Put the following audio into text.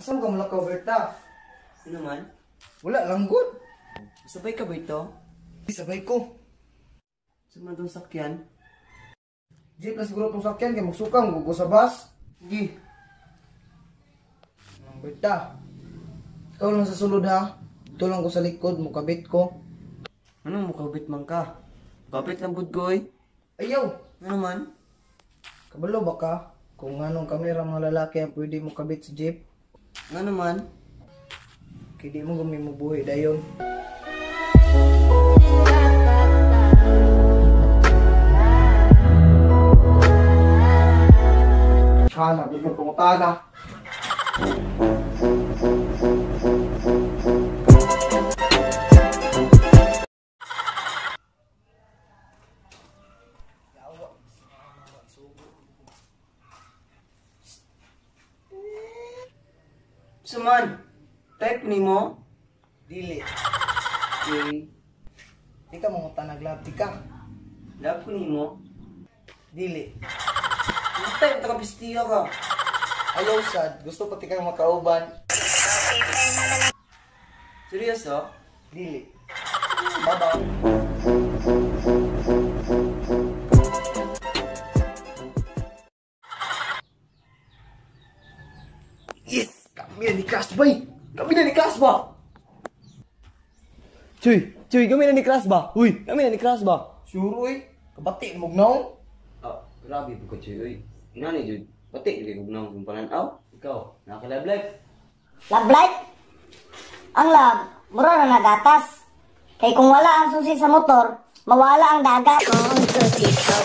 Asa ka mulakaw, Berta? Ano man? Wala lang gud. Sabay ka ba ito? Sabay ko. Sa man itong sakyan? Jeep na siguro itong sakyan kay magsuka mo sa bus. Sige. Nang Berta. Ikaw lang sa sulod ha. Ito lang ko sa likod, mukabit ko. Anong mukabit man ka? Mukabit lang bud ko eh. Ayaw! Ano man? Kabalo ba ka? Kung anong kamera mga lalaki ang pwede mo kabit sa jeep? Ano man? Kaya di mo gumimubuhi dayon. Kana, biglang pangutana. Suman, type ni mo? Dili. Okay. Di ka mangutana love, di ka. Love ko ni mo? Dili. Ano type ka pistiya ka? Ayaw sad, gusto pati kang makauban. Seryoso? Dili. Bye-bye. Yes! Kami na ni Crush bay! Kami na ni Crush ba? Chuy! Chuy, kami na ni Crush ba? Uy, kami na ni Crush ba? Sure oy. Kabati mo gnaw. Ah, grabe po ka, Chuy. Uy, inani, Jude. Pati, hindi ko gnawang kung pananaw. Ikaw, nakaka-love life. Love life? Ang love, mura na nagatas. Kay kung wala ang susi sa motor, mawala ang dagat. Kung susi ko,